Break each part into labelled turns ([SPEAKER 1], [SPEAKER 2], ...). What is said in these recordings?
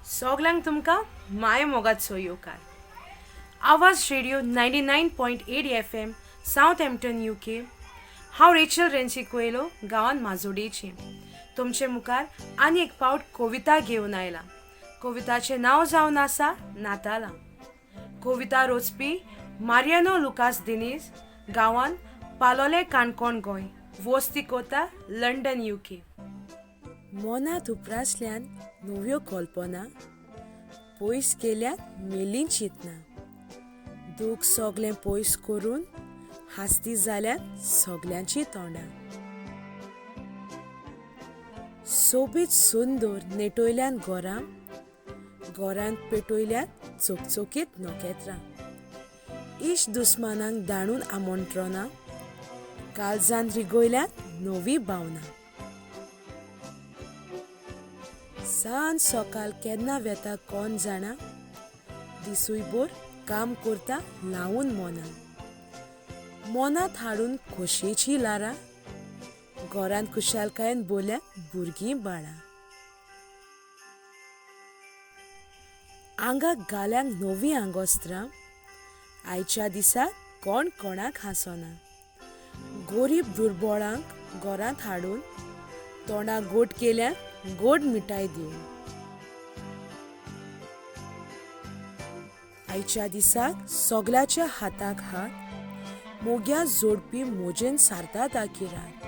[SPEAKER 1] सगल्यांक तुमकां माय मोगाचो येवकार. आवाज radio 99.8 FM, Southampton, UK. हांव रेचल रेन्सी कोयलो, गांवांत माजोडेची, तुमचे मुखार आनी एक पावट कविता घेवन आयला. कविताचें नांव जावन आसा नातालां. कविता रोचपी मारियानो लुकास दिनीस, गांवांत पालोलें, काणकोण, गोंय, वस्ती कोता लंडन, युके. मनांत उप्रासल्यान नव्यो कल्पना, पयस केल्यात मेलीं चिंतना. दूख सगलें पयस करून हांसती जाल्यात सगल्यांची तोंडां. सोबीत सुंदर नेटयल्यान घरां, घरांत पेटयल्यात चकचकीत नखेत्रां. इश्ट दुस्मानांक दाणून आमंत्रणां, काळजान रिगयल्यात नवी भावना. सांज सकाळ केन्ना वेता कोण जाणा, दिसूय भर काम करता लावन मनां. मनांत हाडून खोशयेचीं ल्हारां, घरांत खुशालकायेन बोल्यात भुरगीं बाळां. आंगाक घाल्यांक नवीं आंगवस्त्रां, आयच्या दिसा कोण कोणाक हांसना. गरीब दुर्बळांक घरांत हाडून तोंडाक गोड केल्यात गोड मिठाय दिवन. आयच्या दिसाक सगल्याच्या हाताक हात, मोग्या जोडपी मोजेन सारतात आखी रात.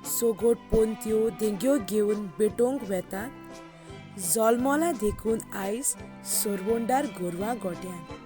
[SPEAKER 1] सोगोट पोंत्यो देंग्यो घेवन बेटोवंक वेतात, जल्मला देखून आयज सरवंडार गोरवां गोट्यान.